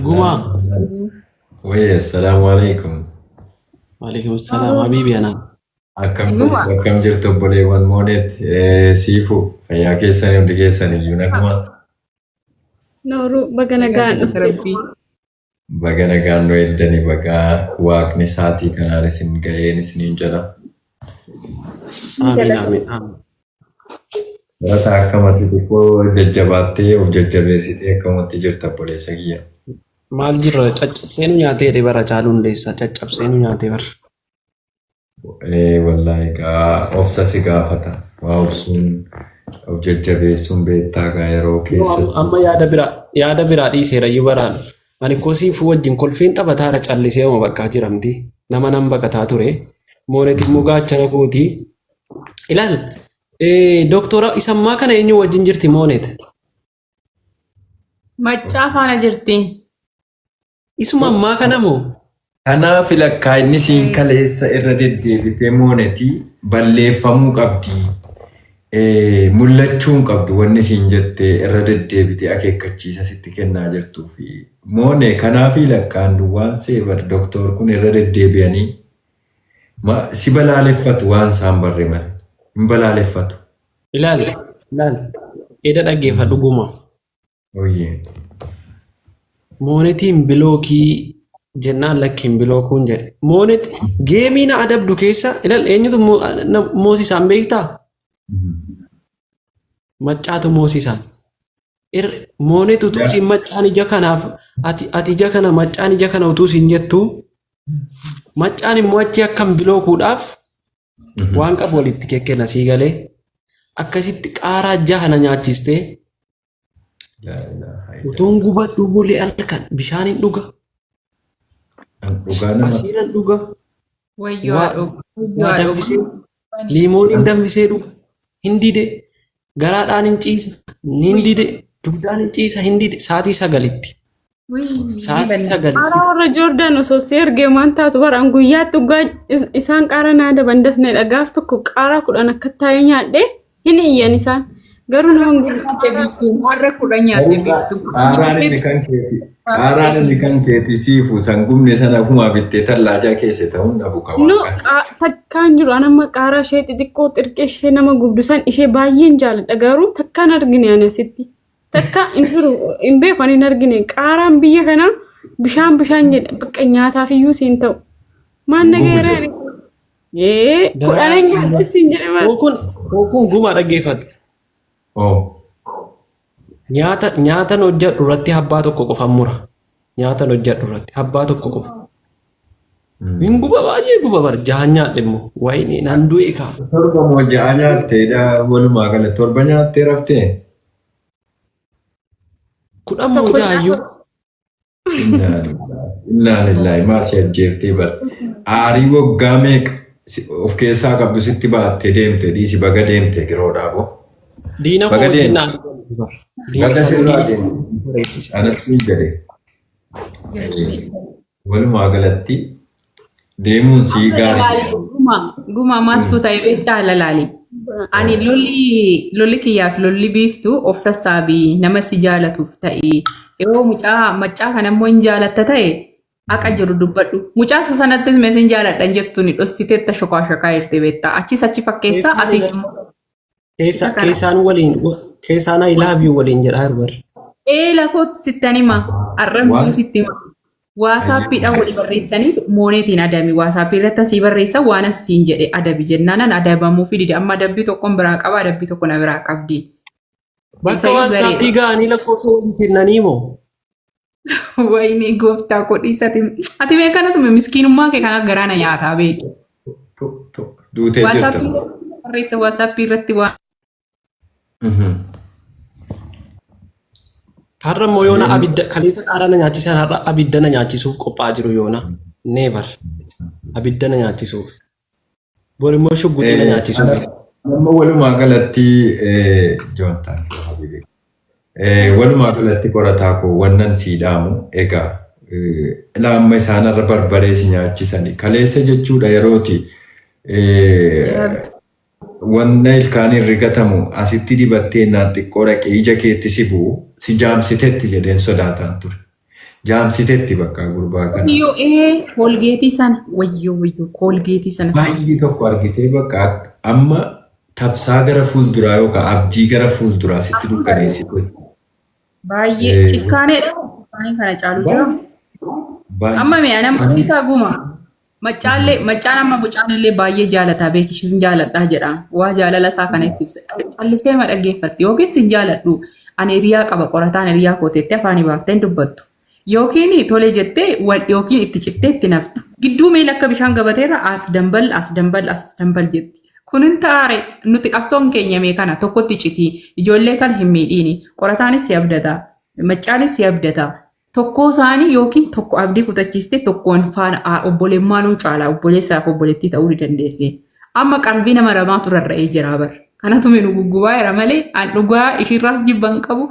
Gumaa. Wayye, assalaamu alaikum. Waalaikum salaam habiibi anaa. Akkam Guma. jirtu, akkam jirtu obboleewwan Mooneet, Siifu, fayyaa keessanii hundi keessan iyyuu naguma. Nooruu, baga nagaan dhufte. Rabbii. Baga nagaan nu eeddanii, baga waaqni saatii kanaan isin ga'een isiniin jedha. Amiin, amiin, amiin. Barataa, akkamatti xiqqoo jajjabaattee of jajjabeessitee akkamatti jirta, obboleessa kiyya? Maal jirra, caccabsee nu nyaatee bara Caaluu Hundeessaa caccabsee nu nyaatee bara. Wallaahi egaa obsa si gaafata. Waa obsuun, of jajjabeessuun beektaa gaa yeroo keessatti. Amma yaada biraa dhiiseera iyyuu baraan. Ani kosiifuu wajjin kolfiin taphataara callisee oma bakka jiramti. Nama nan baqataa ture. Moonet immoo gaachana kooti. Ilaal, doktora isammaa kana eenyu wajjin jirti Moonet? Maccaa faana jirti. Isuma ammaa kana moo? Kanaaf lakkaa inni siin kaleessa irra deddeebitee Moonetii balleeffamuu qabdi. Mul'achuu hin qabdu wanni siin jettee irra deddeebitee akeekkachiisa sitti kennaa jirtuu fi Moone kanaaf lakkaan duwwaan seebar doktor kun irra deddeebi'anii si balaaleffatu, waan isaan barre malee hin balaaleffatu. Ilaali, ilaali. Eda dhaggeeffadhu, Guma. Oyyee. Moonetiin block jennaan lakkiin blockuun jedhe. Moonet game na adabdu keessa ilaal, eenyutu moosisaan beektaa? Maccaatu moosisaan. Moonet utuu siin maccaan ija kanaaf ati ija kana, maccaan ija kana utuu siin jettu, maccaan immoo achi akkam blockuudhaaf waan qabu walitti kekkenna sii galee akkasitti qaaraa jaha na nyaachistee Laa ilaaha illallah. Utuun gubadhu bulee halkan bishaan hin dhuga. Dhugaa nama Asiinan dhuga. Wayyoo Waa haadhoo. Wayyoo waa haadhoo. danfisee, liimoon hin danfisee dhuga. Hin dide. Garaadhaan hin ciisa. Hin dide. Dugdaan hin ciisa. Hin dide. Sa'aatii 9tti. Sa'aatii 9tti. Qaaraa warra Joordaan osoo si ergee waan taatu baraan guyyaatti dhugaa isaan qaaraa naa dabandasneedha. Gaaf tokko qaaraa 10 akka taa'ee nyaadhee hin iyyan isaan. Garuu nama hin gubu. Nyaatte biiftuu. Har'a 10 nyaatte biiftuu. Qaaraan inni kan keeti. Qaaraan inni kan keeti siifu san gubne sana ofumaa bittee tallaajaa keesse ta'uun dhabu qaba. No, takkaan jiru. An amma qaaraa ishee xixiqqoo xirqee ishee nama gubdu san ishee baay'een jaaladha. Garuu takkaan argine ani asitti. Takka hin jiru, hin beeku, ani hin argine. Qaaraan biyya kanaa bishaan bishaan jedha, bakka nyaataaf iyyuu siin ta'u. Maal Gubu nagayeera jedhu. ani. Ee, 10 nyaadhe siin jedhe maal. Kun gumaa dhaggeeffadhu. Oh. Nyaata nyaatan hojjedhu irratti abbaa tokko qofan mura. Nyaatan hojjedhu irratti abbaa tokko qofa. Hin guba, baay'ee guba bar, jahan nyaadhe immoo. Wayini nan du'e kaa. 7 moo 6 nyaatteedha walumaa gala? 7 nyaattee raftee? 10 moo ja'ayyuu. Innaa lillahi. Innaa lillahi, maa si ajjeeftee bar. Aarii waggaa meeqa of keessaa qabdu sitti baattee deemte, dhiisi, baga deemte giroodhaa boo. Diina koo Baga wajjin deemte. na argamu bar. Diina Baga sana sirraa diina deemte. bareechise. Anatti hin jedhe. Walumaa galatti deemuun sii gaarii. Guma guma maaltu ta'e beektaa, lalaali. Ani lolli kiyyaaf lolli biiftuu of sassaabii nama si jaalatuuf ta'e, yoo mucaa maccaa kana immoo hin jaalatta ta'e haqa jiru dubbadhu. Mucaa isa sanattis meeseen jaaladhan jettuun dhossiteetta shokaa shokaa jirti beektaa. Achis achi fakkeessaa, asiis immoo Keessa isa kana. Keessaan waliin, keessaan "I love you" waliin jedhaa jiru barri. Ee, lakootti sittan hima. Arrabni sitti hima. WhatsAppiidhaan walii barreessanii Mooneetiin adami. WhatsAppii irratti asii barreessa, waan asiin jedhe adabi jennaan adabamuu fi dide. Amma adabbii tokkoon biraa qaba, adabbii tokko na biraa qabdi. Bakka Isayyuu WhatsAppii gareedha. ga'anii lakkoofsa walii kennanii moo? Wayinii gooftaa koo, dhiisati. Ati mee kanatu miskiinummaa kee kana garaa na nyaataa beeki. Duutee jirta. WhatsAppii irratti barreessa, WhatsAppii irratti waan. Har'a immoo yoona abidda kaleessa qaaraa na nyaachisan, har'a abidda na nyaachisuuf qophaa'aa jiru yoona. Never. Abidda na nyaachisuuf. Bor immoo shugguxii na nyaachisuuf. Amma walumaa galatti Joontaan walumaa galatti qorataa koo wannan sii dhaamu egaa, ilaa amma isaanirra barbaree si nyaachisani kaleessa jechuudha, yerooti wanna ilkaaniin rigatamu asitti dibattee naan xiqqoo dhaqee ija keetti si bu'u si jaamsitetti jedheen sodaataan ture. Jaamsiteetti bakka gurbaa kana. Wayyoo ee koolgeetii sana wayyoo wayyoo koolgeetii sana. Baay'ee tokko argitee bakka amma tabsaa gara fuulduraa yookaan abdii gara fuulduraa sitti dukkaneessiteetti. Baay'ee cikkaaneedha. Cikkaaneen kana caalu jira. Baay'ee. Amma mee ana maaliitaa guma. Maccaallee maccaan amma mucaan illee baay'ee jaalataa beeki sin jaaladhaa jedha. Waa jaalala isaa kana itti ibsa. Callistee ma dhaggeeffatti yookiin sin jaaladhu ani hiriyaa qaba qorataan hiriyaa kooteetti afaanii baaftee hin dubbattu. Yookiin tole jettee wal yookiin itti cittee itti naftu. Gidduu miila akka bishaan gabateerra as dambal as dambal as dambal jetti. Kun hin taare nuti qabsoon keenya mee kana tokkotti citii ijoollee kana hin miidhiini qorataanis si abdata maccaanis si abdata tokkoo isaanii yookiin tokko abdii kutachiiste tokkoon faana obboleemmaanuu caalaa obboleessaaf obboleettii ta'uu ni dandeessi. Amma qalbii nama lamaatu rarra'ee jira bar. Kanatu nu guggubaa jira malee an dhugaa ishiirraas jibba hin qabu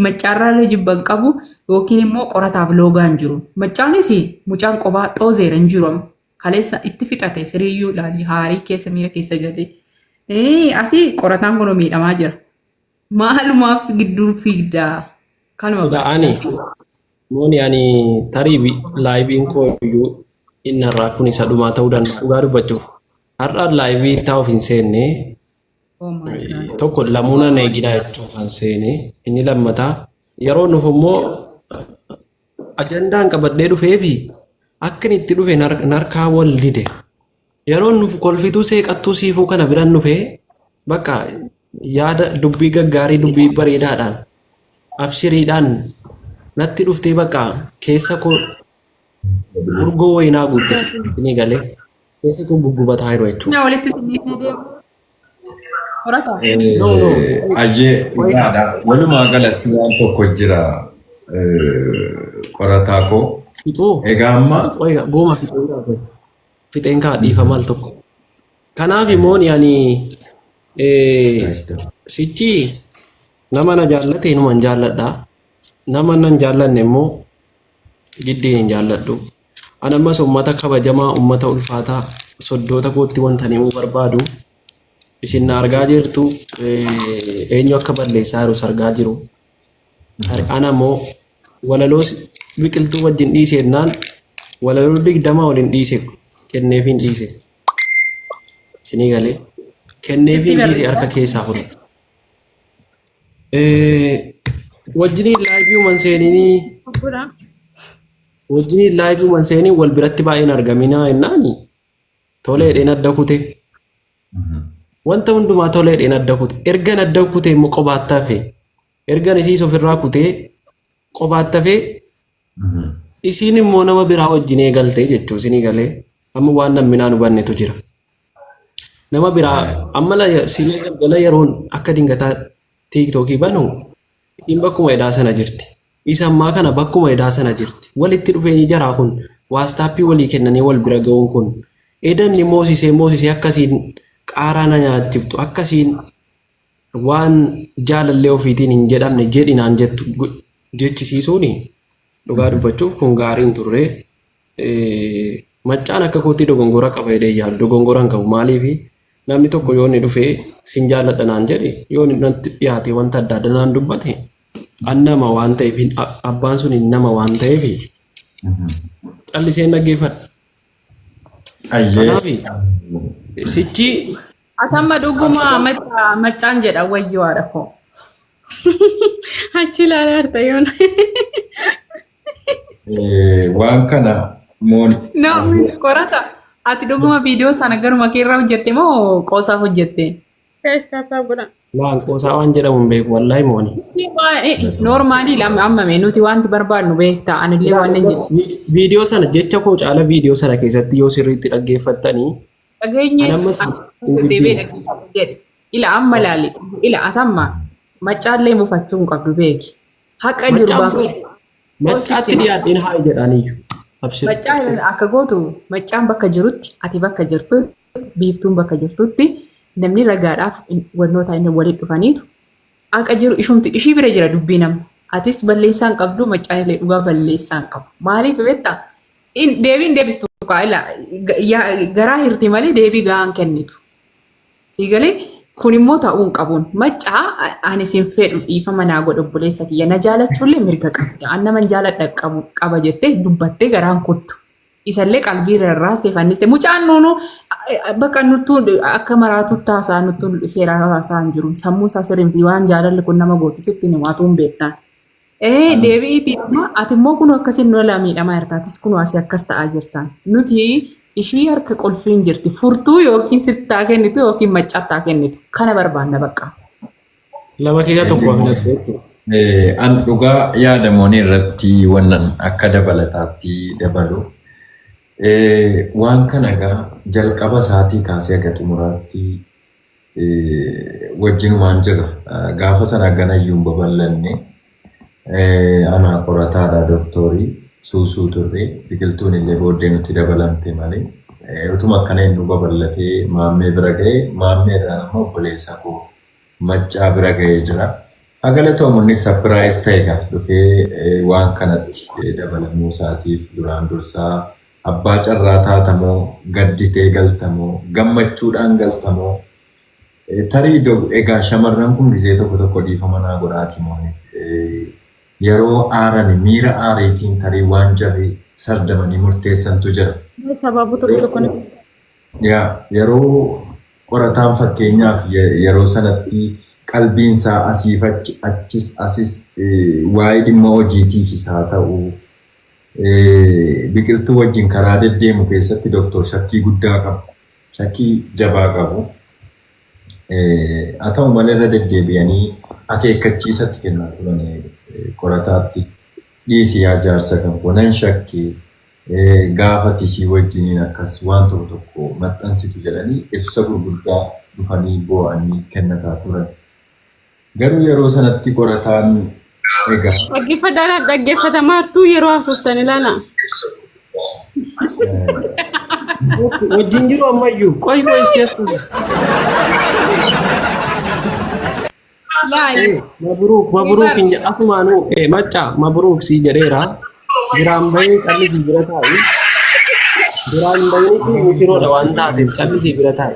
maccaarraallee jibba hin qabu yookiin immoo qorataaf loogaa hin jiru. Maccaanis mucaan qobaa xoozeera hin jiru amma. Kaleessa itti fixate siriyyuu ilaalli haarii keessa miira keessa galee. Asii qorataan kun miidhamaa jira. Maalumaaf gidduu fiigdaa? Kanuma Egaa ani mooni ani tarii laayiviin koo iyyuu inni har'aa kun isa dhumaa ta'uu danda'a dhugaa dubbachuuf. Har'a laayivii taa'uuf hin seenne Oh my God. tokko lamuuna neeginaa jechuuf kan seene inni lammataa yeroo nuuf immoo ajandaan qabadhee dhufee fi akka inni itti dhufe narkaa wal dide. Yeroo nuuf kolfituu seeqattuu siifuu kana biran dhufee bakka yaada dubbii gaggaarii dubbii bareedaadhaan abshiriidhaan natti dhuftee bakka keessa koo urgoo wayinaa guutte ni galee keessa koo guggubataa jiru jechuudha. Na walitti sinniifnee deemu. Horata. No, no. Ayyee dhugaadha. Walumaa galatti waan tokko jira qorataa koo. Fixuu. Egaa amma Qoy gooma fixeen kaa qoy. Fixeen kaa dhiifama al tokko. Kanaaf immoo ani sichi nama na jaallate inuman jaalladha. Nama nan jaallanne immoo giddiin hin jaalladhu. Ani ammas uummata kabajamaa, uummata ulfaataa soddoota kootti wanta himuu barbaadu isin na argaa jirtu eenyu akka balleessaa jirus argaa jiru. Ana immoo walaloo biqiltuu wajjin dhiise jennaan walaloo 20 waliin dhiise kenneefiin dhiise. Isinii galee kenneefiin dhiise harka keessaa fudhate. Wajjiniin laayivii uuman seeninii Obbola. wajjiniin laayivii uuman seenii wal biratti baay'een argaminaa jennaani tolee dheen adda kute. Wanta hundumaa tolee dheen adda kute. Ergan adda kute immoo qobaatti hafe. Ergan isiis ofirraa kutee qobaatti hafee isiin immoo nama biraa wajjin eegalte jechuu isinii galee amma waan namni naan hubannetu jira. Nama biraa amma silee galgala yeroon akka dingataa tiiktookii banu isiin bakkuma edaa sana jirti. Isa ammaa kana bakkuma edaa sana jirti. Walitti dhufeenyi jaraa kun waastaappii walii kennanii wal bira ga'uun kun edanni moosisee moosisee akkasiin qaaraa na nyaachiftu akkasiin waan jaalallee ofiitiin hin jedhamne jedhi naan jettu jechisiisuuni dhugaa dubbachuuf kun gaarii hin turre. Maccaan akka kootti dogongora qaba jedhee yaadu dogongora hin qabu maaliif namni tokko yoo inni dhufee sin jaalladha naan jedhe yoo inni natti dhiyaate wanta adda addaa naan dubbate an nama waan ta'eef abbaan sun nama waan ta'eef calliseen dhaggeeffadha. Ayyee. Kanaaf sichi Atamma dhuguma maccaan jedha wayyoo haadha koo. Achi ilaalaa jirta yoona. Waan kana mooni. No, qorata. Ati dhuguma viidiyoo sana garuma keerraa hojjette moo qoosaaf hojjette? Guys, tap tap godha. Laan qoosaa waan jedhamu hin beeku wallaahi mooni. Noormaalii lama ammame nuti wanti barbaadnu beekta anillee waan hin jedhu. Viidiyoo sana jecha koo caala viidiyoo sana keessatti yoo sirriitti dhaggeeffattanii Dhageenye Ani ammas hin deebi'ee jibbiine. dhaggeeffadhu jedhe. Ila amma laali ila atamma maccaallee mufachuu hin qabdu beeki. Haqa jiru Maccaan baafadhu. Maccaatti dhiyaadheen haa jedhaniyyuu. Abshir. Maccaan akka gootu maccaan bakka jirutti ati bakka jirtutti biiftuun bakka jirtutti namni ragaadhaaf wannoota inni walitti dhufaniitu haqa jiru ishumti ishii bira jira dubbii nama. Atis balleessaa hin qabdu maccaan illee dhugaa balleessaa hin qabu. Maaliif beektaa? Deebiin deebistu kaa ila garaa hirti malee deebii gahaan kennitu. Sii galee Kun immoo ta'uu hin qabuun. Maccaa ani sin fedhu, dhiifama naa godhe, obboleessa kiyya, na jaalachuullee mirga qabda. An naman jaaladha qabu qaba jettee dubbattee garaan kuttu. Isallee qalbii irra raastee fanniste. Mucaan nuunu bakka nuttuu akka maraatutti haasaa, nuttuu seeraan haasaa hin jiru. Sammuu isaa sirrii miti, waan jaalalli kun nama gootu sitti himaatu hin beektaan. Ee, deebi'iitii amma ati immoo kun akkasiin nu jalaa miidhamaa jirta. Atis kun asii akkas ta'aa jirta. Nuti ishii harka qulfiin jirti. Furtuu yookiin sittaa kennitu yookiin maccattaa kennitu. Kana barbaanna bakka. Lama keessaa tokko filatte jechuudha. An dhugaa yaadamoon irratti wannan akka dabalataatti dabalu, waan kana egaa jalqaba isaatii kaasee haga xumuraatti wajjinumaan jirra. Gaafa sana ganayyuu hin babal'anne. Ana qorataadha, doktoorii suusuu turre, biqiltuun illee booddee nutti dabalamte malee. Utuma akkana inni babal'atee maammee bira ga'e, maammee irraan ammoo obboleessa koo Maccaa bira ga'ee jira. Haa galatoomu, innis surprise ta'e egaa dhufee waan kanatti dabalamuu isaatiif. Duraan dursaa abbaa carraa taatamoo, gadditee galtamoo, gammachuudhaan galtamoo? Tarii egaa shamarran kun gizee tokko tokko, dhiifama naa godhaatii moo, yeroo aarani miira aariitiin tarii waan jarri sardamanii murteessantu jira. Sababuu tokko tokko ni Yaa, yeroo qorataan fakkeenyaaf yeroo sanatti qalbiin isaa asiif achi, achis asis, waa'ee dhimma hojiitiifis haa ta'u, biqiltuu wajjin karaa deddeemu keessatti doktor shakkii guddaa qabu. Shakkii jabaa qabu. Haa ta'u malee irra deddeebi'anii akeekkachiisatti kennaa turan qorataatti. Dhiisi yaa jaarsa kan koo, nan shakkee, gaafa tisii wajjiniin akkas waan tokko tokko maxxansitu jedhanii ibsa gurguddaa dhufanii boo'anii kennataa turan. Garuu yeroo sanatti qorataan egaa Dhaggeeffadhaa, dhaggeeffatamaa jirtuu, yeroo haasoftan ilaala. Wajjin jiru ammayyuu. Qoy qoy, si'as. Laali. Mabruuk, mabruuk hin jedhu asumaanuu, Maccaa, mabruuk sii jedheera. Biraan bahee callisii bira taa'i. Biraan baheetu mishiroodha waan taateef callisii bira taa'i.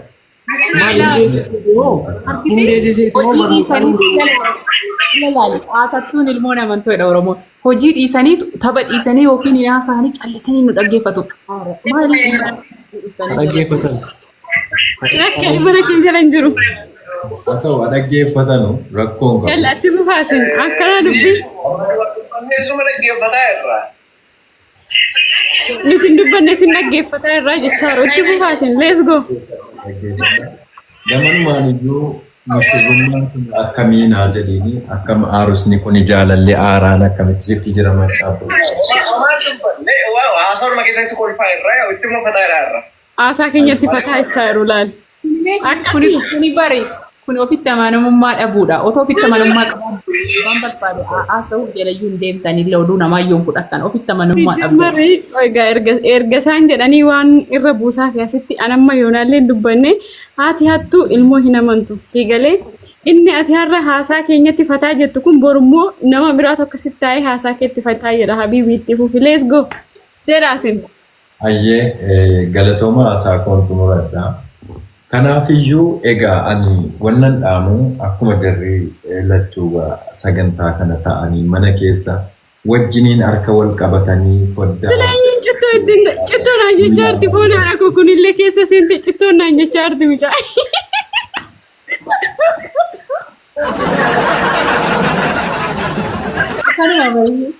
Maal, hin deessisiiti moo? Hin deessisiiti moo? Hojii Barumsaan dhiisanii hin deessisiiti? laali. Qaatattuun ilmoo namantoodha Oromoon. Hojii dhiisanii, tapha dhiisanii yookiin hin haasa'anii, callisanii nu dhaggeeffatu. Maali? Dhaggeeffatan. Akka mana kee jala hin jiru. Haa ta'u, haa dhaggeeffatanu, rakkoon qabu. Gallatti fufaasin akkana dubbii. Dubbanneesuma dhaggeeffataa irraa. Nuti hin dubbanne, isin dhaggeeffataa irraa jechaa jiru. Itti fufaasin, let's go. Gamanumaan iyyuu mushurrummaan kun akkamii naa jedhiini, akkam aarusni kun, jaalalli aaraan akkamitti sitti jira, Maccaa? Homaa dubbanne haasawuma keessatti kolfaa irraa itti mufataa irraa. Haasaa keenyatti fataa jechaa jiru, laal. Kuni kuni bari kuni ofitti amanamummaa dhabuudha. Otoo ofitti amanamummaa qabaattan waan barbaade haasa'uu jalayyuu hin deemtan illee, oduu namaa iyyuu hin fudhattan, ofitti amanamummaa dhabdu. Jammarri egaa erga isaan jedhanii waan irra buusaa fi asitti anamma yoonaallee hin dubbanne, haati hattuu ilmoo hin amantu. Sii galee, inni ati har'a haasaa keenyatti fataa jettu kun borummoo nama biraa tokko sitti taa'ee haasaa keetti fataa jedha. Habiibi, itti fufi, let's go jedhaasin. Hayyee, galatooma, haasaa koon xumuradha. Kanaafiyyuu egaa ani wannan dhaamu, akkuma jarri lachuu sagantaa kana ta'anii mana keessa wajjiniin harka wal qabatanii foddaa. Silaayyuun cittoo ittiin cittoo naan jechaa jirti, foon haadha koo kunillee keessa seente, cittoo naan jechaa jirti mucaa. Kanuma baay'ee.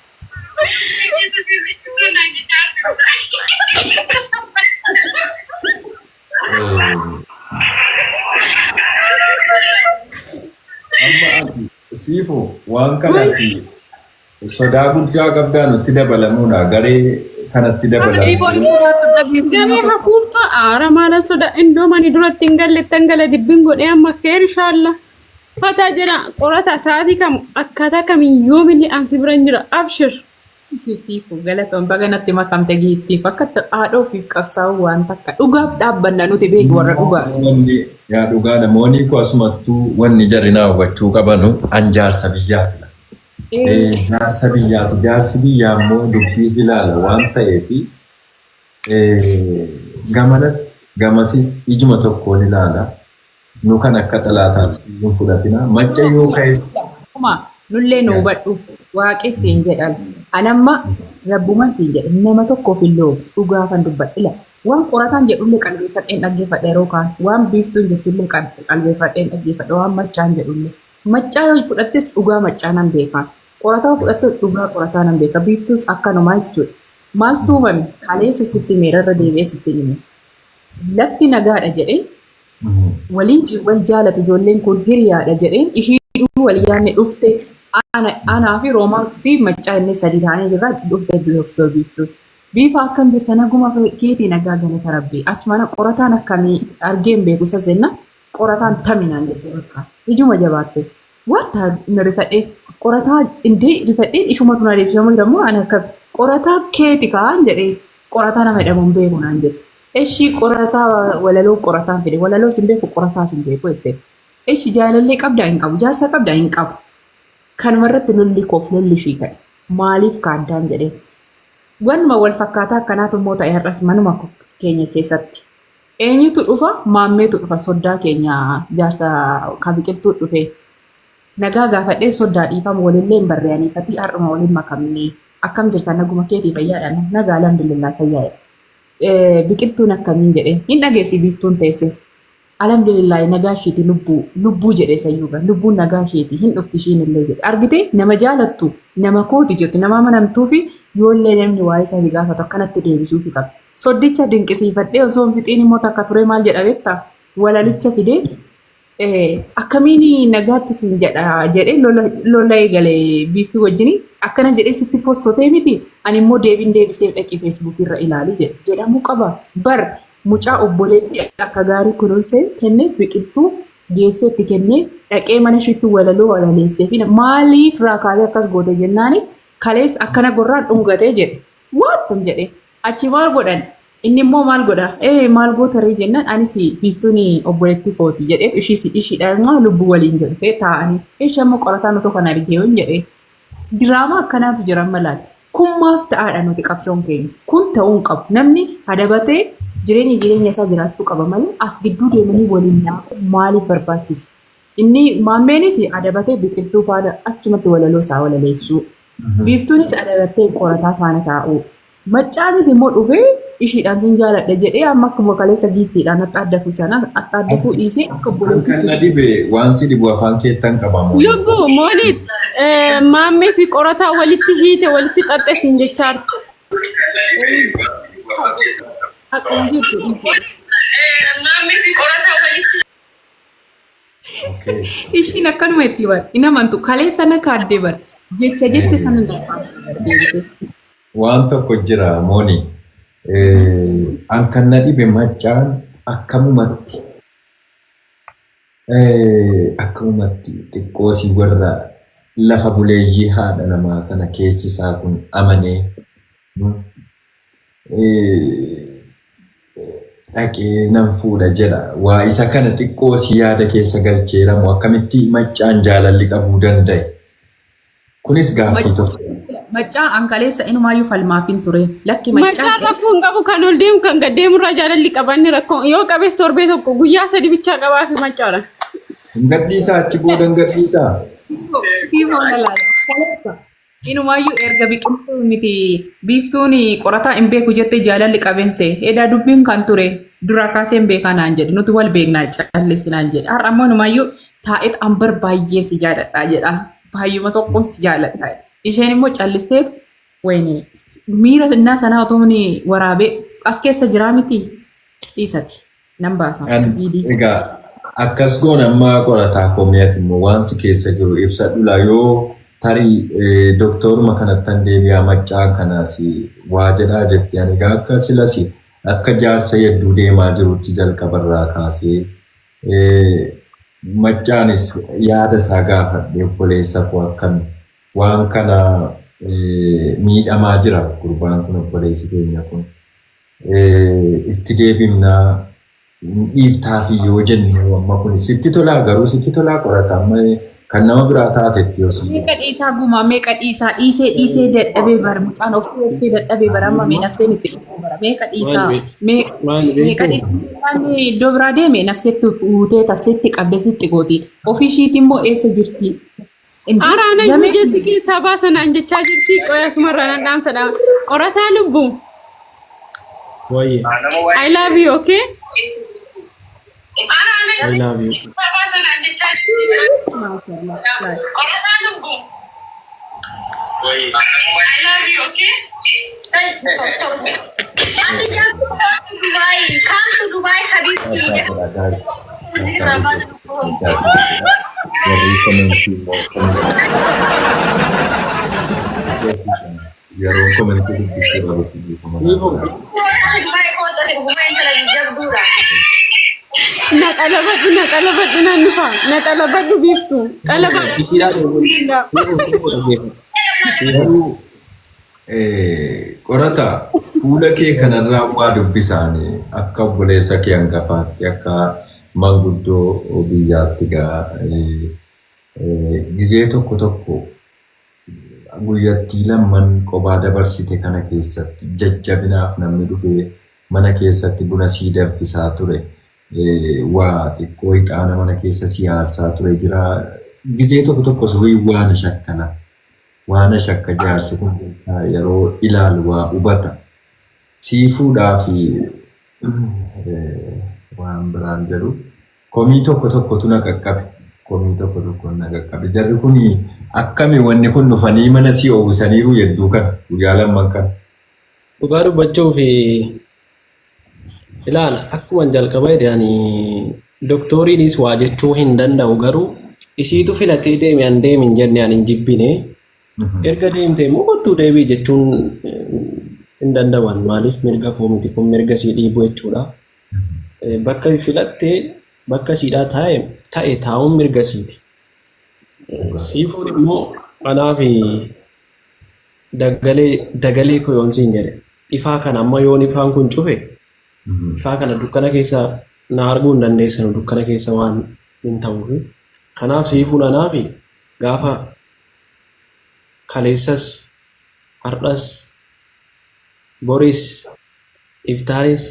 Amma ati siifu waan kanatti sodaa guddaa qabdaa, nutti dabalamuudha garee kanatti dabalamuu. Garee hafuuftu aara maala soda indoomani duratti hin galle gala dibbin godhee amma keer inshaalla. Fataa jira qorata, sa'aatii kam, akkaataa kamiin, yoomillee ansi bira hin jira, abshir. Siifu, galatoon, baga natti makamte giittiif akka haadha ofiif qabsaa'u waan takka dhugaaf dhaabbanna nuti, beeki, warra dhugaa. Wanni yaa dhugaa namoonni koo asumattuu wanni jarri naa hubachuu qabanu, an jaarsa biyyaati. Jaarsa biyyaati. Jaarsi biyyaa immoo dubbii ilaala waan ta'eef gamanas gamasis ijuma tokkoon ilaala. Nu kan akka xalaataatti hin fudhatina. Macca yoo ka'e Akkuma nullee nu hubadhu waaqi siin jedhan. Anamma rabbuman siin jedhe nama tokkoof hin loogu dhugaa kan dubbadhu ila. Waan qorataan jedhullee qalbeeffadheen dhaggeeffadha yeroo kaan. Waan biiftuun jettullee qalbeeffadheen dhaggeeffadha. Waan maccaan jedhullee. Maccaa yoo fudhattes dhugaa maccaa nan beeka. Qorataa yoo fudhattes dhugaa qorataa nan beeka. Biiftuus akkanumaa jechuudha. Maaltu uumame? Kaleessa sitti himeera irra deebi'ee sitti hime. Lafti nagaadha jedhee waliin wal jaalatu ijoolleen kun hiriyaadha jedhee ishiidhuu wal yaadne dhufte anaa fi Roomaa fi Maccaa inni sadii ta'anii jirra dhufte Dooktor Biiftuu. Biifa akkam jirta naguma keetii nagaa galata rabbii. Achuma qorataan akkamii argee hin beeku isa jenna qorataan taminaan jette bakka ijuma jabaatte. Wanta na rifadhee qorataa indee rifadhee ishumatu na deebisamu jedhamu ani akka qorataa keeti kaan jedhee qorataa nama jedhamu hin beeku naan jette. Eshi qorataa walaloo qorataan fide walaloo sin beeku qorataa sin beeku jette. Eshi jaalallee qabdaa hin qabu jaarsa qabdaa hin qabu. Kanuma irratti lolli koof lolli ishii ka'e. Maaliif kaaddaan jedhee. Wanuma wal fakkaataa akkanaatu immoo ta'e har'as manuma keenya keessatti. Eenyutu dhufa? Maammeetu dhufa soddaa keenya jaarsa ka biqiltuu dhufe. Nagaa gaafadhee soddaa dhiifama walillee hin barreaniifati har'uma waliin makamne. Akkam jirta naguma keetii fayyaadha? Nagaa alhamdulillah fayyaadha. Biqiltuun akkamiin jedhee hin dhageessi biiftuun teesse. Alhamdulillah nagaa isheeti lubbuu lubbuu jedhee sayyuuga lubbuun nagaa isheeti hin dhufti ishiin illee jedhe. Argite nama jaalattu nama kooti jirti nama amanamtuu fi yoollee namni waa'ee isaa si gaafatu akkanatti deebisuufi qaba. Soddicha dinqisiifadhee osoo hin fixiin immoo takka turee maal jedha beektaa? Walalicha fidee akkamiin nagaatti siin jedha jedhee lola eegale biiftuu wajjin akkana jedhee sitti possotee miti ani immoo deebiin deebisee dhaqii feesbuukii irra ilaali jedhe jedhamuu qaba. Bar mucaa obboleettii akka gaarii kunuunsee kenneef biqiltuu geessee itti kennee dhaqee mana ishiitti walaloo walaleessee fi maaliif raakaatee akkas goote jennaani kalees akkana gorraan dhungatee jedhe. Waattum jedhe. Achi maal godhan? Inni immoo maal godha? Ee maal goota ree jennaan anis biiftuun obboleettii kooti jedheetu ishiis ishiidhaan lubbuu waliin jedhee taa'anii. Ishee ammoo qorataan otoo kana argee yoon jedhee. Diraamaa akkanaatu jira amma laal. Kun maaf ta'aadha nuti qabsoon keenya. Kun ta'uu hin qabu. Namni adabatee jireenya jireenya isaa jiraachuu qaba malee as gidduu deemanii waliin nyaaquu maaliif barbaachisa? Inni maammeenis adabatee biqiltuu faana achumatti walaloo isaa walaleessuu. Biiftuunis adabattee qorataa faana taa'uu. Maccaanis immoo dhufee ishiidhaan sin jaaladha jedhee amma akkuma kaleessa giiftiidhaan axxaaddafuu sana axxaaddafuu dhiisee akka obboleettii Kan na dhibe waan si dhibu afaan keettan qabamu. Lubbuu mooniit maammee fi qorataa walitti hiite walitti xaxxe siin jechaarti. Akkuma jirtu. Okay. Ishiin akkanuma itti bar. Hin amantu. Kaleessa na kaaddee bar. Jecha jette sana na deebite. Waan tokko jira mooni. An kan na dhibe maccaan akkamumatti akkamumatti xiqqoosii warra lafa buleeyyii haadha namaa kana keessi isaa kun amanee dhaqee nan fuudha jedha. Waa isa kana xiqqoosii yaada keessa galcheeramu akkamitti maccaan jaalalli qabuu danda'e? Kunis gaaffii tokko. Maccaa an kaleessa inumaayyuu falmaaf hin ture. Lakki Maccaan maccaan rakkoo hin qabu kan ol deemu kan gad deemu irraa jaalalli qabanni rakkoo yoo qabees torbee tokko guyyaa sadi bichaa qabaa fi maccaadha. Hin gadhiisaa achi booda hin gadhiisaa. Siif laala. Kaleessa inumaayyuu erga biqiltuu miti biiftuun qorataa hin beeku jettee jaalalli qabeense. Edaa dubbiin kan ture duraa kaasee hin beekaa naan jedhe nuti wal beeknaa callisi naan jedhe. Har'a ammoo inumaayyuu taa'eet an bar baay'ee si jaaladhaa jedha. Baay'uma tokkoon si jaaladha. Isheen immoo callisteetu wayini miira innaa sanaa otoo inni waraabee as keessa jiraa miti dhiisati nan baasa. Egaa akkas goon amma qorataa koomiyati immoo waan si keessa jiru ibsadhu laa yoo tarii doktoruma kanattan deebi'aa maccaa kanaas waa jedhaa jetti ani egaa akka silasi akka jaarsa hedduu deemaa jirutti jalqabarraa kaasee Maccaanis yaada isaa gaafadhe obboleessa koo akkami waan kana miidhamaa jira gurbaan kun obboleessi keenya kun itti deebimnaa dhiiftaafi yoo jennu amma kun sitti tolaa garuu sitti tolaa qorata amma Kan nama biraa taatetti yoo si Meeqa dhiisaa gumaa meeqa dhiisaa dhiisee dhiisee dadhabee bara mucaan obsee obsee dadhabee bara amma mee nafseen itti dhufuu bara meeqa dhiisaa Maal maal meeqa beektu? dhiisaa waan iddoo biraa deeme nafseetti uutee tafseetti qabdee sitti gooti ofii ishiitti immoo eessa jirti? Araana ijjeessi keessaa baasanaan jechaa jirti. Qoya sumarraa nan dhaamsa dhaama. Qorataa lubbu. Wayye. I love you, okay? I love you. Dubai, come to Dubai, Habibti. Warri komentii immoo yeroo komentii dubbisuu dhabu Dubai kootu dhuguma intala jabduudha. Na xalabadhu, na xalabadhu nan dhufa. Na xalabadhu biiftu. Xalabadhu. Isiidhaa dheebuun. Siifuu dhaggeeffatu. Garuu qorata fuula kee kanarraa waa dubbisaanii akka obboleessa kee hangafaatti akka manguddoo biyyaatti gaa gizee tokko tokko guyyattii lamman qophaa dabarsite kana keessatti jajjabinaaf namni dhufee mana keessatti buna sii danfisaa ture. Waa xiqqoo ixaana mana keessa sii aarsaa ture jira. Gizee tokko tokko surii waan shakkana. Waan shakka jaarsi kun yeroo ilaalu waa hubata. Siifuudhaa fi waan biraan jedhu komii tokko tokkotu na qaqqabe. Komii tokko tokko na qaqqabe. Jarri kun akkami wanni kun dhufanii mana sii oowwisaniiru yedduu kana guyyaa lamman kana. Dhugaa dubbachuu fi ilaala akkuma jalqaba jedhe ani doktoriinis waa jechuu hin danda'u garuu isiitu filatee deeme an deemi hin jenne ani hin jibbine. Erga deemte immoo kottuu deebii jechuun hin danda'an maaliif mirga koo miti kun mirga sii dhiibuu jechuudha. Bakka filatte bakka siidhaa taa'e ta'e taa'uun mirga siiti. Siifuun immoo anaa fi dagalee dagalee koo yoon siin jedhe ifaa kana amma yoon ifaan kun cufe ifaa kana dukkana keessa na arguu hin dandeessanu dukkana keessa waan hin ta'uuf. Kanaaf siifuun anaa fi gaafa kaleessas har'as boris iftaanis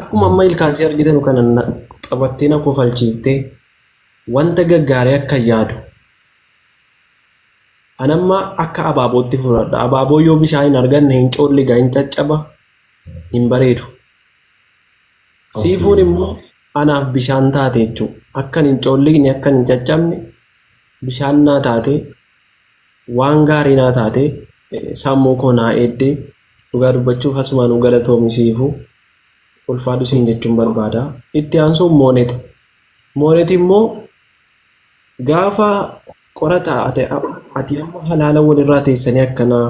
akkuma amma ilkaansii argitan kana taphattee na kofalchiiftee wanta gaggaarii akka yaadu. Anamma akka abaabootti fudhadha. Abaaboo yoo bishaan hin arganne hin coolliga, hin caccaba, hin bareedu. Siifuun immoo anaaf bishaan taate jechuudha. Akkan hin coolligne, akkan hin caccabne bishaan naa taate, waan gaarii naa taate, sammuu koo naa eeddee dhugaa dubbachuuf asumaanuu galatoomi siifuu ulfaadhu siin jechuun barbaada. Itti aansuun moonet. Moonet immoo gaafa qorata ati amma halaala walirraa teessanii akkanaa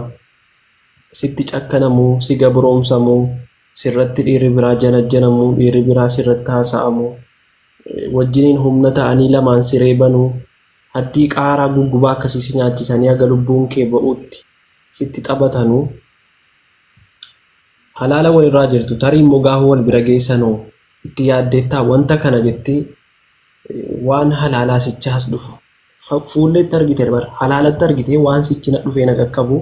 sitti cakkanamuu, si gabroomsamuu, sirratti dhiirri biraa janajjanamuu, dhiirri biraa sirratti haasa'amuu, wajjiniin humna ta'anii lamaan siree banuu, haddii qaaraa guggubaa akkasii si nyaachisanii haga lubbuun kee ba'utti sitti taphatanuu halaala walirraa jirtu tarii immoo gaafa wal bira geessanoo itti yaaddeettaa wanta kana jettee waan halaalaa sichaas dhufu fuulleetti argite bara halaalatti argite waan sichi na dhufee na qaqqabu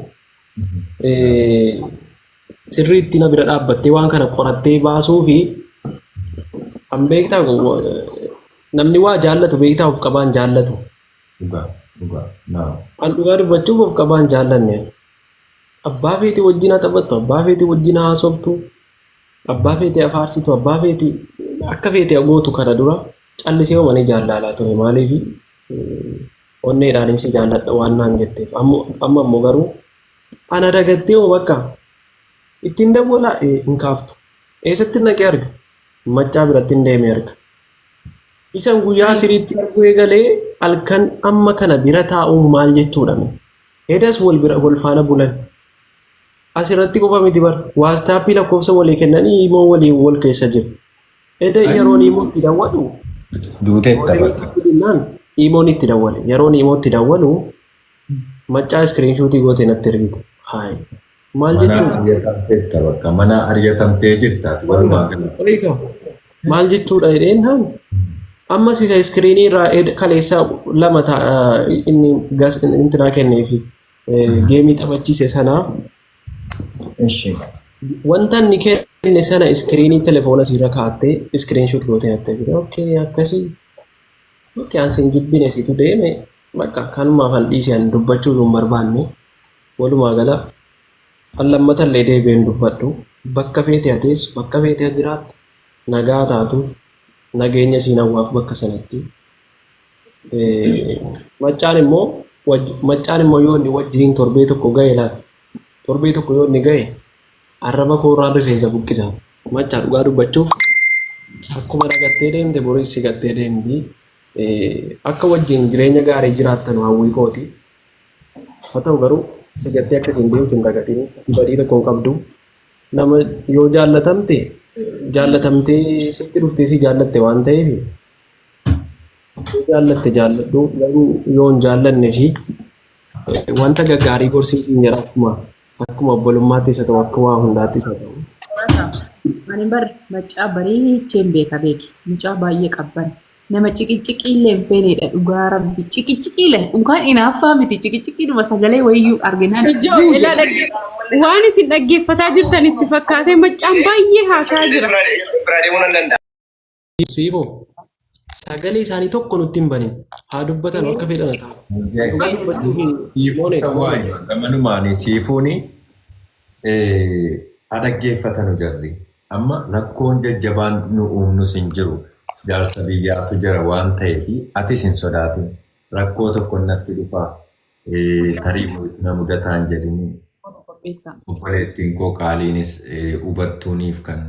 sirriitti na bira dhaabbattee waan kana qorattee baasuu fi an beektaa namni waa jaallatu beektaa of qabaan jaallatu. Dhugaa dhugaa naa. An dhugaa dubbachuuf of qabaan jaallanne. Abbaa feetii wajjin haa taphattu, abbaa feetii wajjin haa haasoftu, abbaa feetii afaarsitu, abbaa feetii akka feetii gootu kana dura callisee uumanii jaallaalaa ture. Maaliif onneedhaan si jaalladha waan naan jetteef. Amma immoo garuu ana dagattee hoo bakka ittiin dawwalaa hin kaaftu. Eessatti naqee arga? Maccaa biratti hin deemee arga. Isan guyyaa siriitti arguu eegalee halkan amma kana bira taa'uun maal jechuudha? Edas wal bira wal faana bulan. Asirratti qofa miti bar WhatsAppii lakkoofsa walii kennanii immoo waliin wal keessa jiru. Eda yeroon immoo itti dawwalu Duuteetta bakka. Jennaan imoon itti dawwale. Yeroon imoo itti dawwalu maccaa screenshotii gootee natti ergite. Hayi. Maal Mana jechuudha? ari'atamteetta bakka. Mana ari'atamtee jirta ati walumaa gala. Beeka. Maal jechuudha jedheen haan? Ammas isa iskiriinii irraa kaleessa lama inni intinaa kenneefi geemii taphachiise sana wanta inni kenne sana iskiriinii telefoona isiirra kaa'attee iskiriinshoot gootee natti ergite. Okay, akkasii. Okay, an sin jibbine situ deeme bakka kanumaaf an dhiise an dubbachuu hin barbaanne. Walumaa gala an lammatallee deebi'ee hin dubbadhu. Bakka feete haa teessu, bakka feete haa jiraattu, nagaa taatu, nageenya isiin hawwaaf bakka sanatti. Maccaan immoo maccaan immoo yoo inni wajjiniin torbee tokko gahe laal. Torbee tokko yoo inni gahe arraba koorraan rifeensa buqqisa. Maccaa dhugaa dubbachuuf akkuma nagattee deemte boris si gattee deemti. Akka wajjin jireenya gaarii jiraattanu hawwii kooti. Haa ta'u garuu si gattee akka isin deemtu hin dagatin. Ati badii tokko hin qabdu. Nama yoo jaallatamte jaallatamtee sitti dhuftee si jaallatte waan ta'eef yoo jaallatte jaalladhu garuu yoo hin jaallanne si wanta gaggaarii gorsii siin jedha akkuma akkuma obbolummaatti isa ta'u akka waa hundaatti isa ta'u. Ani bar maccaa bareecheen beeka beeki. Mucaa baay'ee qabban. Nama ciqiciqii illee hin feenedha dhugaa rabbi. Ciqiciqii illee unkaan inaaffaa miti ciqiciqiidhuma sagalee wayiyyuu arginaan. Ijoo ilaa waan isin dhaggeeffataa jirtan itti fakkaatee maccaan baay'ee haasaa jira. Biraa deemuu nan danda'a. Siifoo sagalee isaanii tokko nutti hin banin haa dubbatan akka fedhan haa ta'an. Dhugaa dubbachuuf Siifuun ta'uu gamanumaanii siifuuni haa dhaggeeffatanu jarri. Amma rakkoon jajjabaan nu uumnus hin jiru. Jaarsa biyyaatu jira waan ta'eef atis hin sodaatin. Rakkoo tokko natti dhufaa tarii wayitu na mudataa hin jedhini. Qopheessaa. Obboleettiin koo qaaliinis hubattuuniif kan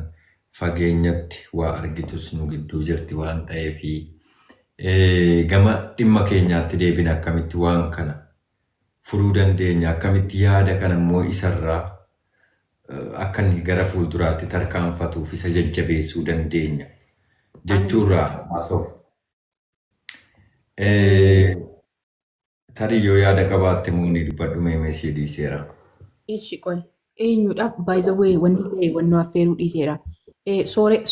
fageenyatti waa argitus nu gidduu jirti waan ta'eef gama dhimma keenyaatti deebina akkamitti waan kana furuu dandeenya akkamitti yaada kana immoo isarraa akka inni gara fuulduraatti tarkaanfatuuf isa jajjabeessuu dandeenya jechuurraa haasofna. Tarii yoo yaada qabaatte immoo ni dubbadhu meemee sii dhiiseera. Ishi qoy. Eenyudha? By the way, wanni illee wannoo affeeruu dhiiseera.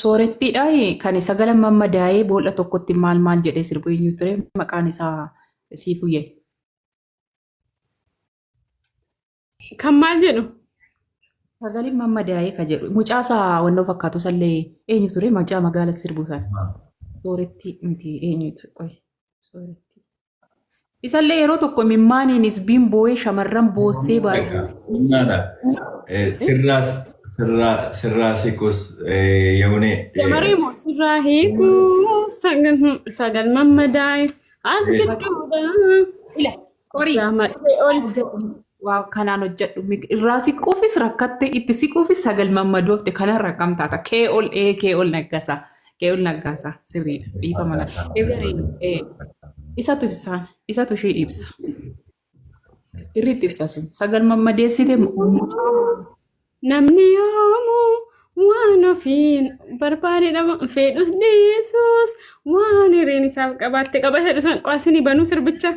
Soorettiidha kan sagala mammadaa'ee boolla tokkotti maal maal jedhee sirbu eenyu ture maqaan isaa Siifuyyee. Kan maal jedhu? Sagaleen mammadaa'ee ka jedhu mucaa isaa wannoo fakkaatu sallee eenyu ture mucaa magaala sirbu sana. Sooretti miti eenyu ture qoy. Sooretti. Isallee yeroo tokko mimmaaniin isbiin boo'ee shamarran boossee baay'ee. Humnaadha. Sirraa sirraa sirraa siqus yoone. Dabaree moo sirraa hiikuu sagal sagal mammadaa'e as gidduudha. Ila horii Gamadhee ol. Waa kanaan hojjedhu irraa siquufis rakkatte itti siquufis sagal mammadoofte kanarra akkam taata kee ol ee kee ol naggasaa kee ol naggaasaa sirriidha dhiifama na isatu ibsaan isatu ishee ibsa sirriitti ibsa sun sagal mammadeessite Namni yoomuu waan ofiin barbaade dhaba fedhus dhiisus waan hireen isaaf qabaatte qaba jedhu san qo'asini banuu sirbicha.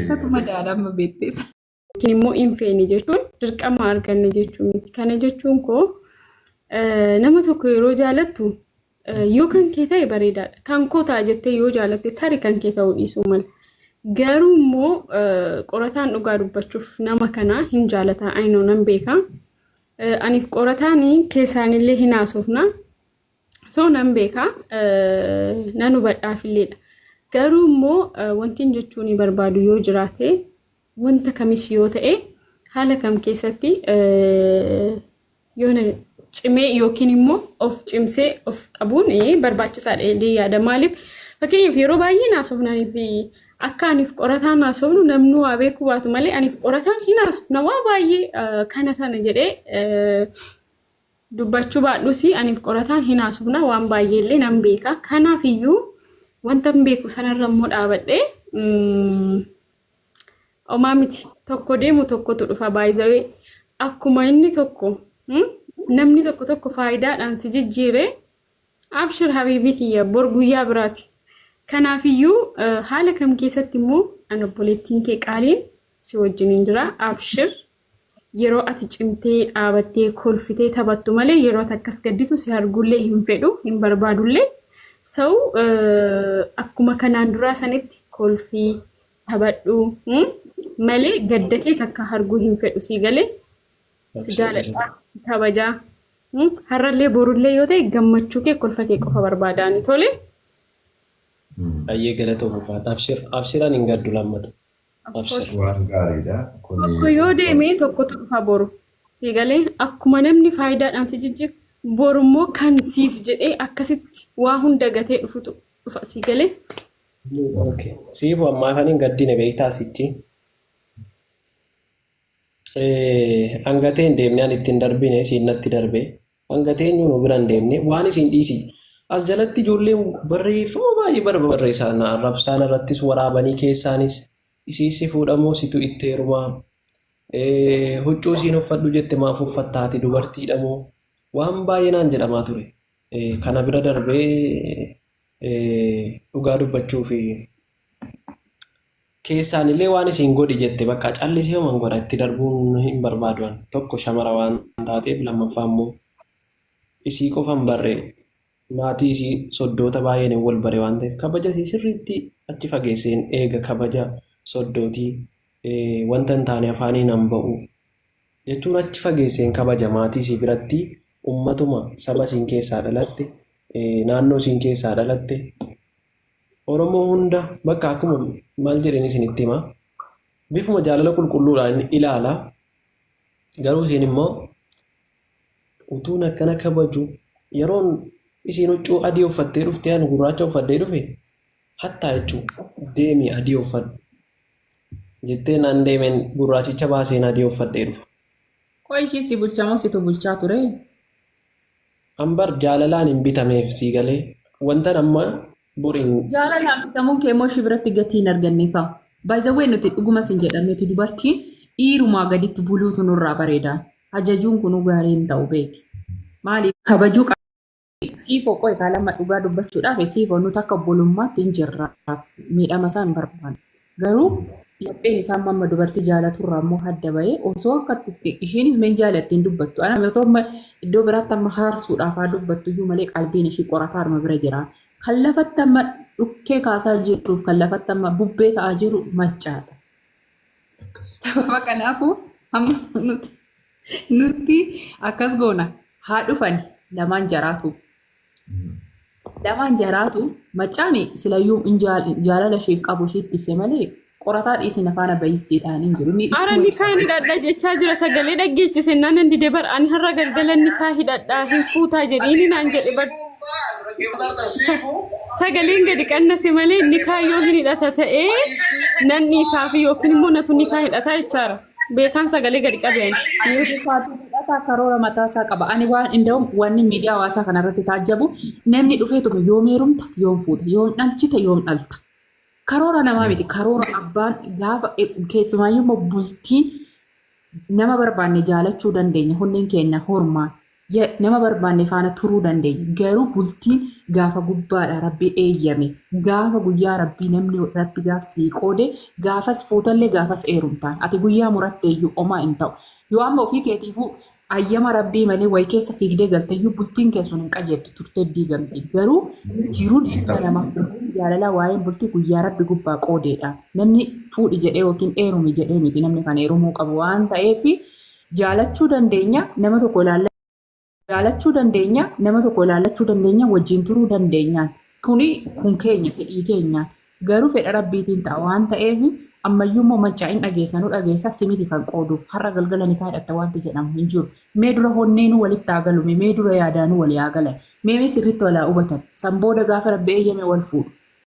Isatu madaala amma beekte. Yookiin immoo hin feene jechuun dirqama arganne jechuu miti. Kana jechuun koo nama tokko yeroo jaalattu yoo kan kee ta'e bareedaadha. Kan koo ta'a jettee yoo jaalatte tari kan kee ta'uu dhiisuu mala. Garuu immoo qorataan dhugaa dubbachuuf nama kana hin jaalataa ayinoo nan beeka. Aniif qorataan keessaanillee hin haasofna. So nan beeka nan hubadhaafilleedha. Garuu immoo wanti jechuun barbaadu yoo jiraate wanta kamis yoo ta'e haala kam keessatti yoo cimee yookiin immoo of cimsee of qabuun barbaachisaadha jedhee yaada. Maaliif fakkeenyaaf yeroo baay'ee naasofnanii fi akka aniif qorataan haasofnu namni waa beekuu baatu malee aniif qorataan hin haasofna waa baay'ee kana sana jedhee dubbachuu baadhus aniif qorataan hin haasofna waan baay'ee illee nan beeka. Kanaaf iyyuu wanta hin beeku sanarra immoo dhaabadhee homaa miti tokko deemu tokkotu dhufa baay'ee akkuma inni tokko namni tokko tokko faayidaadhaan si jijjiire abshir habiibii kiyya bor guyyaa biraati. Kanaafiyyuu haala kam keessatti immoo an obboleettiin kee qaaliin si wajjin hin jira abshir yeroo ati cimtee dhaabattee kolfitee taphattu malee yeroo ati akkas gadditu si arguullee hin fedhu hin barbaadullee. So akkuma kanaan duraa sanitti kolfii taphadhu malee gadda kee takka arguu hin fedhu, sii galee? Si jaaladha, si kabajaa. Har'allee borullee yoo ta'e gammachuu kee, kolfa kee qofa barbaadaani, tole. Ayyee, galatoom, ulfaadha. Abshir, abshiraan hin gaddu lammata. Abshir. Waan gaariidha. Kuni Tokko yoo deeme tokkotu dhufa boru. Sii galee? Akkuma namni faayidaadhaan si jijjiiru, borummoo kan siif jedhee akkasitti waa hunda gatee dhufutu dhufa, sii galee? Okay. Siifu ammaa kan hin gaddine beektaa sichi. Hangatee hin deemne, ani ittiin darbine, isiin natti darbe. Hangatee eenyu nu bira hin deemne, waan isin dhiisi. As jalatti ijoolleen barreeffama baay'ee barreessaa na arrabsaan irrattis waraabanii keessaanis isii si fuudhamoo situ itti heerumaa. Huccuu isiin uffadhu jette maaf uffattaati, dubartiidha moo, waan baay'ee naan jedhamaa ture. Kana bira darbee dhugaa dubbachuu fi keessaan illee waan isin godhi jette bakka callisee homan godha, itti darbuun hin barbaadu. An tokko shamara waan taateef, lammaffaa immoo isii qofa hin barre, maatii isii soddoota baay'een hin wal bare waan ta'eef, kabaja isii sirriitti achi fageesseen eega. Kabaja soddootii wanta hin taane afaaniin han ba'u jechuun achi fageesseen kabaja maatii isii biratti, ummatuma saba isiin keessaa dhalatte, naannoo isiin keessaa dhalatte, Oromoo hunda bakka akkuma maal jedheen isinitti hima, bifuma jaalala qulqulluudhaan ilaala. Garuu isiin immoo utuun akkana kabaju, yeroon isiin huccuu adii uffattee dhuftee ani gurraacha uffadhee dhufe, hattaa jechuu deemi adii uffadhu jettee naan deemeen gurraachicha baaseen adii uffadhee dhufa. Koo ishii si bulchamoo situ bulchaa ture? Ambar jaalalaan hin bitameef, sii galee? Wantan amma boriin Jaalalaan bitamuun kee immoo ishii biratti gatii hin arganne kaa. By the way, nuti dhuguma sin jedha, nuti dubartiin dhiirumaa gaditti buluutu nurraa bareeda. Ajajuun kunuu gaarii hin ta'u, beeki. Maaliif kabajuu siifoo qo'e kaa lama dhugaa dubbachuudhaaf siifoo nuti akka obbolummaatti hin jirra. Miidhama isaa hin barbaannu. Garuu lapheen isaa amma dubartii jaalaturraa immoo hadda bahee osoo akka itti isheenis meen jaalatti hin dubbattu. Ana otoo amma iddoo biraatti amma haarsuudhaaf haa dubbattu iyyuu malee qalbiin ishii qorataa arma bira jira. Kan lafatti amma dhukkee kaasaa jiruuf kan lafatti amma bubbee ta'aa jiru maccaadha. Sababa kanaafuu amma nuti akkas goona, haa dhufani lamaan jaraatu. Lamaan jaraatu maccaani silayyuu hin jaalala isheef qabu isheetti ibse malee qorataa dhiisin afaan abayis jedhaan hin jiru. Inni Ara ittuma nikaa ibsa. hidhadha jechaa jira, sagalee dhaggeechise naan dide bar. Ani har'a galgala nikaa hidhadha, hin fuutaa jedhiini naan jedhe bar. Sagaleen gadi qannase malee nikaa yoo hin hidhata ta'ee nan dhiisaafi yookiin immoo natu nikaa hidhataa jechaara. Beekaan sagalee gadi qabe ani. Nikaatu hidhataa karoora mataa isaa qaba. Ani waan inda'u wanni miidiyaa hawaasaa kanarratti taajjabu, namni dhufeetuma yoom heerumta, yoom fuuta, yoom dhalchita, yoom dhalta. Karoora namaa miti. Karoora abbaan gaafa keessumaayyuu immoo bultiin nama barbaanne jaalachuu dandeenya. Hunneen keenya hormaan. Nama barbaanne faana turuu dandeenya. Garuu bultiin gaafa gubbaadha Rabbi eeyyame. Gaafa guyyaa Rabbii namni Rabbi gaaf sii qoode gaafas fuutallee gaafas eerumtaan. Ati guyyaa muratteeyyuu omaa hin ta'u. Yoo amma ofii keetiifuu ayyama Rabbii malee wayi keessa fiigdee galteyyuu bultiin kee sun hin qajeeltu, turtee diigamti. Garuu jiruun ilma namaa jaalalaa waa'een bultii guyyaa Rabbi gubbaa qoodeedha. Namni fuudhi jedhee yookiin eerumi jedhee miti namni kan eerumuu qabu waan ta'eef, jaalachuu dandeenya nama tokko ilaalla jaalachuu dandeenya nama tokko ilaallachuu dandeenya, wajjin turuu dandeenyaan kuni kun keenya fedhii keenyaan, garuu fedha Rabbiitiin ta'a waan ta'eef, ammayyuu immoo mancaa hin dhageessa nu dhageessa simiti kan qooduuf har'a galgala ni kaadhatta wanti jedhamu hin jiru. Mee dura honneenuu walitti haa galume, mee dura yaadaanuu walii haa galan, mee sirriitti wal haa hubatan, san booda gaafa Rabbi eeyyame wal fuudhu.